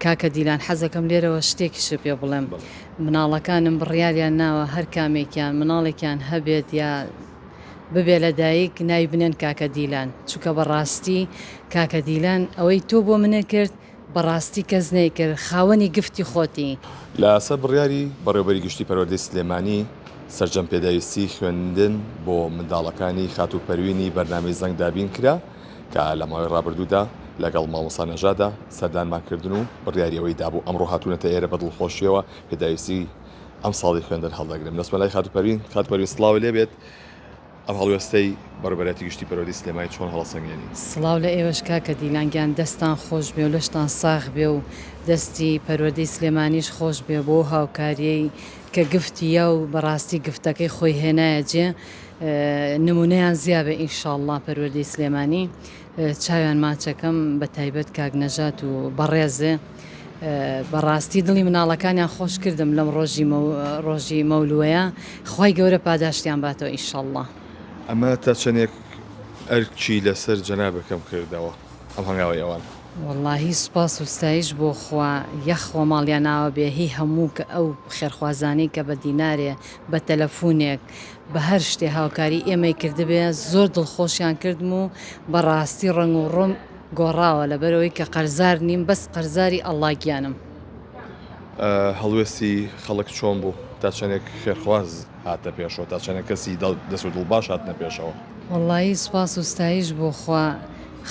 کاکە دیلان حەزەکەم لێرەوە شتێکیشت پێ بڵێم مناڵەکانم بڕیاریان ناوە هەر کامێکیان مناڵێکیان هەبێت یا ببێ لە دایک ناوی بنێن کاکە دیلان چونکە بەڕاستی کاکە دیلان ئەوەی تۆ بۆ منت کرد بەڕاستی کەس نەیکرد خاوەنی گفتی خۆتی. لە سەر بڕیاری بەڕێوەبەری گشتی پەروەردەی سلێمانی، سەرجەم پێداویستی خوێندن بۆ منداڵەکانی خاتوو پەروینی بەرنامەی زەنگ دابین کرا، کە لە ماوەی ڕابردوودا لەگەڵ مامۆستا نەژادا سەردانمان کردن و بڕیاری ئەوەی دابوو ئەمڕۆ هاتوونەتە ئێرە بە دڵخۆشییەوە پێداویستی ئەمساڵی خوێندن هەڵدەگرن. دەچمە لای خاتوو پەروین. خاتوو پەروین سڵاوت لێ بێت. ئەم هەڵوێستەی بەڕێوەبەرایەتی گشتی پەروەردەی سلێمانی چۆن هەڵەسەنگێنی؟ سڵاو لە ئێوەش کاکە دیلان گیان دەستان خۆش بێ و لەشتان ساغ بێ و دەستی پەروەردەی سلێمانیش خۆش بێ بۆ ئەو هاوکاریەی کە گفتی یا و بەڕاستی گفتەکەی خۆی هێنایە جێ نمونەیان زیابێ ئینشاڵڵا پەروەردەی سلێمانی چاویان ماچەکەم بە تایبەت کاک نەژات و بەڕێزێ بەڕاستی دڵی مناڵەکانیان خۆش کردم لەم ڕۆژی ڕۆژی مەولوەیە خوای گەورە پاداشتیان باتەوە ئیشەڵڵا. ئەمە تا چەنێک ئەرکی لەسەر جەنابت کەم کردەوە ئەم هەنگاوەی ئەوان؟ وەڵاهی سوپاس و ستایش بۆ خوا یەخوا ماڵیان ئاوا بێ هی هەموو کە ئەو خێرخوازانەی کە بە دینارێ بە تەلەفونێک بە هەر شتێ هاوکاری ئێمەی کردبێ زۆر دڵخۆشیان کردم و بەڕاستی ڕەنگ و ڕووم گۆڕاوە لەبەرئەوەی کە قەرزار نیم بەس قەرزاری ئەڵا گیانم. هەڵوێستی خەڵک چۆن بوو؟ تا چەندێک خێرخواز هاتنە پێشەوە؟ تا چەندێک کەسی دەست و دڵ باش هاتنە پێشەوە؟ وەڵایی سوپاس و ستایش بۆ خوا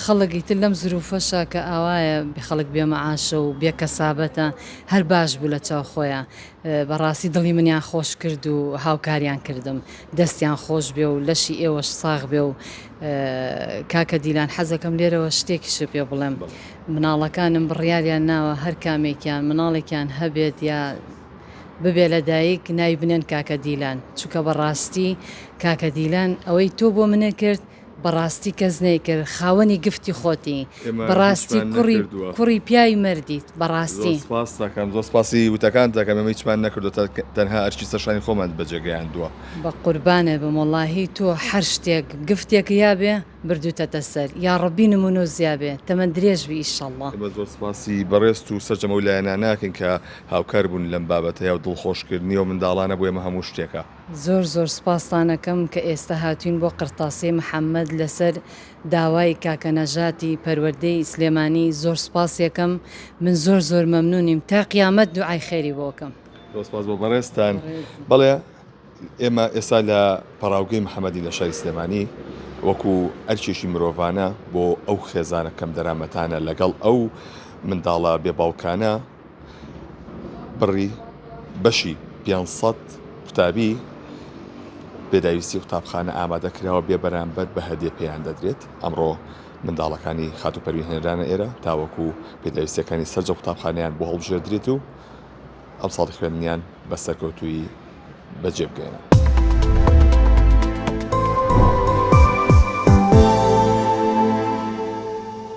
خەڵک ئیتر لەم زروفەشا کە ئاوایە خەڵک بێ مەعاشە و بێ کەسابەتە هەر باش بوو لە چاو خۆیا بەڕاستی دڵی منیان خۆش کرد و هاوکاریان کردم دەستیان خۆش بێ و لەشی ئێوەش ساغ بێ و کاکە دیلان حەزەکەم لێرەوە شتێکیشت پێ بڵێم مناڵەکانم بڕیاریان ناوە هەر کامێکیان مناڵێکیان هەبێت یا ببێ لە دایک ناوی بنێن کاکە دیلان چونکە بەڕاستی کاکە دیلان ئەوەی تۆ بۆ منت کرد بەڕاستی کەس نەیکرد خاوەنی گفتی خۆتی ئێمە بەڕاستی هیچمان کوڕی نەکردووە. کوڕی پیاوی مەردیت زۆر بەڕاستی. سپاست دەکەم زۆر سپاسی وتەکانت دەکەم ئێمە هیچمان نەکردووە تەنها ئەرکی سەرشانی خۆمان بەجێ گەیاندووە. بەقوربانت بم وەڵاهی تۆ هەر شتێک گفتێک یابێ بردوتەتە سەر یاڕەبی نمونەو زیابێ تەمەن درێژ بی ئیشەڵا. ئێمە زۆر سپاسی بەڕێزت و سەرجەم ئەو لایەنانە ئەکەین کە هاوکار بوون لەم بابەتەیا و دڵخۆشکردنی ئەو منداڵانە بۆ ئێمە هەموو شتێکە. زۆر زۆر سوپاستان ئەکەم کە ئێستا هاتوین بۆ قرتاسیەی محمد لەسەر داوای کاکە نەژاتی پەروەردەی سلێمانی زۆر سوپاسی ئەکەم من زۆر زۆر مەمنونیم تا قیامەت دوعای خێری بۆ ئەکەم. زۆر سپاس بۆ بەڕێزتان. بەڵێ ئێمە ئێستا لە پەڕاوگەی محەمەدین لە شاری سلێمانی وەکو ئەرکێکی مرۆڤانە بۆ ئەو خێزانە کەمدەرامەتانە لەگەڵ ئەو منداڵە بێ باوکانە بڕی بەشی 500 قوتابی پێداویستی قوتابخانە ئامادە کراوە بێ بەرامبەر بە هەدیە پێیان دەدرێت ئەمڕۆ منداڵەکانی خاتوو پەروین هێنرانە ئێرە تاوەکو پێداویستیەکانی سەرجەم قوتابخانەیان بۆ هەڵبژێردرێت و ئەمساڵی خوێندنیان بە سەرکەوتوویی بەجێ بگەیەنن.